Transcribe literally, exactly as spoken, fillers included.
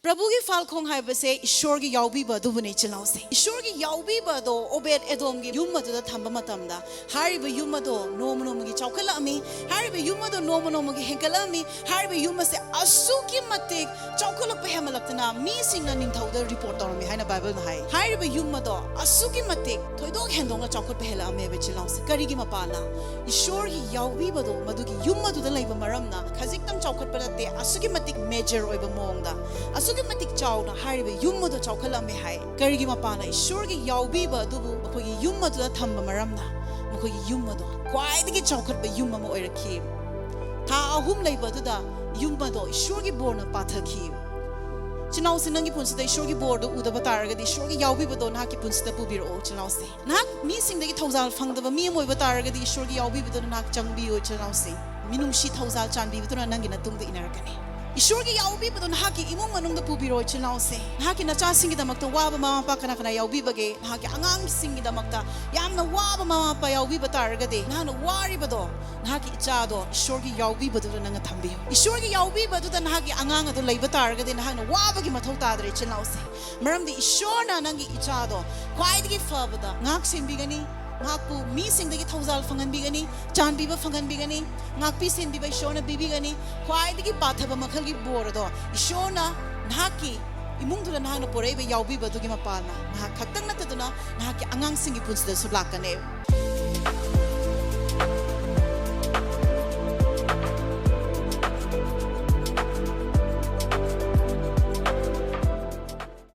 ꯄ꯭ꯔꯚꯨꯒꯤ ꯐꯥꯜꯈꯣꯡ ꯍꯥꯏꯕꯁꯦ ꯏꯁꯣꯔꯒꯤ ꯌꯥꯎꯕꯤꯕ ꯑꯗꯨꯕꯨꯅꯦ, ꯏꯆꯤꯜ ꯏꯅꯥꯎꯁꯦ꯫ ꯏꯁꯣꯔꯒꯤ ꯌꯥꯎꯕꯤꯕ ꯑꯗꯣ ꯑꯣꯕꯦꯗ ꯑꯦꯗꯣꯝꯒꯤ ꯌꯨꯝ ꯑꯗꯨꯗ ꯊꯝꯕ ꯃꯇꯝꯗ, ꯍꯥꯏꯔꯤꯕ ꯌꯨꯝ ꯑꯗꯣ ꯅꯣꯡꯃ ꯅꯣꯡꯃꯒꯤ ꯆꯥꯎꯈꯠꯂꯛꯑꯝꯃꯤ꯫ ꯍꯥꯏꯔꯤꯕ ꯌꯨꯝ ꯑꯗꯣ ꯅꯣꯡꯃ ꯅꯣꯡꯃꯒꯤ ꯍꯦꯟꯒꯠꯂꯛꯑꯝꯃꯤ꯫ ꯍꯥꯏꯔꯤꯕ ꯌꯨꯝ ꯑꯁꯦ ꯑꯁꯨꯛꯀꯤ ꯃꯇꯤꯛ ꯆꯥꯎꯈꯠꯂꯛꯄ ꯍꯦꯟꯃꯠꯂꯛꯇꯅ ꯃꯤꯁꯤꯡꯅ ꯅꯤꯡꯊꯧꯗ ꯔꯤꯄꯣꯔꯠ ꯇꯧꯔꯝꯃꯤ ꯍꯥꯏꯅ ꯕꯥꯏꯕꯜꯅ ꯍꯥꯏ꯫ ꯍꯥꯏꯔꯤꯕ ꯌꯨꯝ ꯑꯗꯣ ꯑꯁꯨꯛꯀꯤ ꯃꯇꯤꯛ ꯊꯣꯏꯗꯣꯛ ꯍꯦꯟꯗꯣꯛꯅ ꯆꯥꯎꯈꯠꯄ ꯍꯦꯜꯂꯛꯑꯝꯃꯦꯕ, ꯏꯆꯤꯜ ꯏꯅꯥꯎꯁꯦ꯫ ꯀꯔꯤꯒꯤ ꯃꯄꯥꯟꯅ? ꯏꯁꯣꯔꯒꯤ ꯌꯥꯎꯕꯤꯕꯗꯣ ꯃꯗꯨꯒꯤ ꯌꯨꯝ ꯑꯗꯨꯗ ꯂꯩꯕ ꯃꯔꯝꯅ ꯈꯖꯤꯛꯇꯪ ꯆꯥꯎꯈꯠꯄ ꯅꯠꯇꯦ, ꯑꯁꯨꯛꯀꯤ ꯃꯇꯤꯛ ꯃꯦꯖꯔ ꯑꯣꯏꯕ ꯃꯑꯣꯡꯗ, ꯑꯁꯨꯛꯀꯤ ꯃꯇꯤꯛ ꯆꯥꯎꯅ ꯍꯥꯏꯔꯤꯕ ꯌꯨꯝ ꯑꯗꯣ ꯆꯥꯎꯈꯠꯂꯝꯃꯦ ꯍꯥꯏ꯫ ꯀꯔꯤꯒꯤ ꯃꯄꯥꯟꯅ? ꯏꯁꯣꯔꯒꯤ ꯌꯥꯎꯕꯤꯕ ꯑꯗꯨꯕꯨ ꯃꯈꯣꯏꯒꯤ ꯌꯨꯝ ꯑꯗꯨꯗ ꯊꯝꯕ ꯃꯔꯝꯅ ꯃꯈꯣꯏꯒꯤ ꯌꯨꯝ ꯑꯗꯣ ꯈ꯭ꯋꯥꯏꯗꯒꯤ ꯆꯥꯎꯈꯠꯄ ꯌꯨꯝ ꯑꯃ ꯑꯣꯏꯔꯛꯈꯤ꯫ ꯊꯥ ꯑꯍꯨꯝ ꯂꯩꯕ ꯑꯗꯨꯗ ꯌꯨꯝ ꯑꯗꯣ ꯏꯁꯣꯔꯒꯤ ꯕꯣꯔꯅ ꯄꯥꯊꯈꯤ꯫ ꯏꯆꯤꯜ ꯏꯅꯥꯎꯁꯦ, ꯅꯪꯒꯤ ꯄꯨꯟꯁꯤꯗ ꯏꯁꯣꯔꯒꯤ ꯕꯣꯔꯗꯣ ꯎꯗꯕ ꯇꯥꯔꯒꯗꯤ, ꯏꯁꯣꯔꯒꯤ ꯌꯥꯎꯕꯤꯕꯗꯣ ꯅꯍꯥꯛꯀꯤ ꯄꯨꯟꯁꯤꯗ ꯄꯨꯕꯤꯔꯛꯑꯣ, ꯏꯆꯤꯜ ꯏꯅꯥꯎꯁꯦ꯫ ꯅꯍꯥꯛ ꯃꯤꯁꯤꯡꯗꯒꯤ ꯊꯧꯖꯥꯜ ꯐꯪꯗꯕ ꯃꯤ ꯑꯃ ꯑꯣꯏꯕ ꯇꯥꯔꯒꯗꯤ, ꯏꯁꯣꯔꯒꯤ ꯌꯥꯎꯕꯤꯕꯗꯨꯅ ꯅꯍꯥꯛ ꯆꯪꯕꯤꯌꯨ, ꯏꯆꯤꯜ ꯏꯅꯥꯎꯁꯤꯡ꯫ ꯃꯤꯅꯨꯡꯁꯤ, ꯊꯧꯖꯥꯜ, ꯆꯥꯟꯕꯤꯕꯗꯨꯅ ꯅꯪꯒꯤ ꯅꯇꯨꯡꯗ ꯏꯟꯅꯔꯛꯀꯅꯤ꯫ ꯏꯁꯣꯔꯒꯤ ꯌꯥꯎꯕꯤꯕꯗꯣ ꯅꯍꯥꯛꯀꯤ ꯏꯃꯨꯡ ꯃꯅꯨꯡꯗ ꯄꯨꯕꯤꯔꯣ, ꯏꯆꯤꯜ ꯏꯅꯥꯎꯁꯤꯡ꯫ ꯅꯍꯥꯛꯀꯤ ꯅꯆꯥꯁꯤꯡꯒꯤꯗꯃꯛꯇ ꯋꯥꯕ ꯃꯃꯥ ꯃꯄꯥ ꯀꯅꯥ ꯀꯅꯥ ꯌꯥꯎꯕꯤꯕꯒꯦ? ꯅꯍꯥꯛꯀꯤ ꯑꯉꯥꯡꯁꯤꯡꯒꯤꯗꯃꯛꯇ ꯌꯥꯝꯅ ꯋꯥꯕ ꯃꯃꯥ ꯃꯄꯥ ꯌꯥꯎꯕꯤꯕ ꯇꯥꯔꯒꯗꯤ, ꯅꯍꯥꯛꯅ ꯋꯥꯔꯤꯕꯗꯣ ꯅꯍꯥꯛꯀꯤ ꯏꯆꯥꯗꯣ ꯏꯁꯣꯔꯒꯤ ꯌꯥꯎꯕꯤꯕꯗꯨꯗ ꯅꯪꯅ ꯊꯝꯕꯤꯌꯨ꯫ ꯏꯁꯣꯔꯒꯤ ꯌꯥꯎꯕꯤꯕꯗꯨꯗ ꯅꯍꯥꯛꯀꯤ ꯑꯉꯥꯡ ꯑꯗꯨ ꯂꯩꯕ ꯇꯥꯔꯒꯗꯤ, ꯅꯍꯥꯛꯅ ꯋꯥꯕꯒꯤ ꯃꯊꯧ ꯇꯥꯗ꯭ꯔꯦ, ꯏꯆꯤꯜ ꯏꯅꯥꯎꯁꯤꯡ꯫ ꯃꯔꯝꯗꯤ ꯏꯁꯣꯔꯅ ꯅꯪꯒꯤ ꯏꯆꯥꯗꯣ ꯈ꯭ꯋꯥꯏꯗꯒꯤ ꯐꯕꯗ ꯉꯥꯛ ꯁꯦꯟꯕꯤꯒꯅꯤ, ꯃꯍꯥꯛꯄꯨ ꯃꯤꯁꯤꯡꯗꯒꯤ ꯊꯧꯖꯥꯜ ꯐꯪꯍꯟꯕꯤꯒꯅꯤ, ꯆꯥꯟꯕꯤꯕ ꯐꯪꯍꯟꯕꯤꯒꯅꯤ, ꯉꯥꯛꯄꯤ ꯁꯦꯟꯕꯤꯕ ꯏꯁꯣꯔꯅ ꯄꯤꯕꯤꯒꯅꯤ꯫ ꯈ꯭ꯋꯥꯏꯗꯒꯤ ꯄꯥꯊꯕ ꯃꯈꯜꯒꯤ ꯕꯣꯔ ꯑꯗꯣ ꯏꯁꯣꯔꯅ ꯅꯍꯥꯛꯀꯤ ꯏꯃꯨꯡꯗꯨꯗ ꯅꯍꯥꯛꯅ ꯄꯣꯔꯛꯏꯕ ꯌꯥꯎꯕꯤꯕ ꯑꯗꯨꯒꯤ ꯃꯄꯥꯜꯅ ꯅꯍꯥꯛ ꯈꯛꯇꯪ ꯅꯠꯇꯗꯨꯅ ꯅꯍꯥꯛꯀꯤ ꯑꯉꯥꯡꯁꯤꯡꯒꯤ ꯄꯨꯟꯁꯤꯗꯁꯨ ꯂꯥꯛꯀꯅꯤ꯫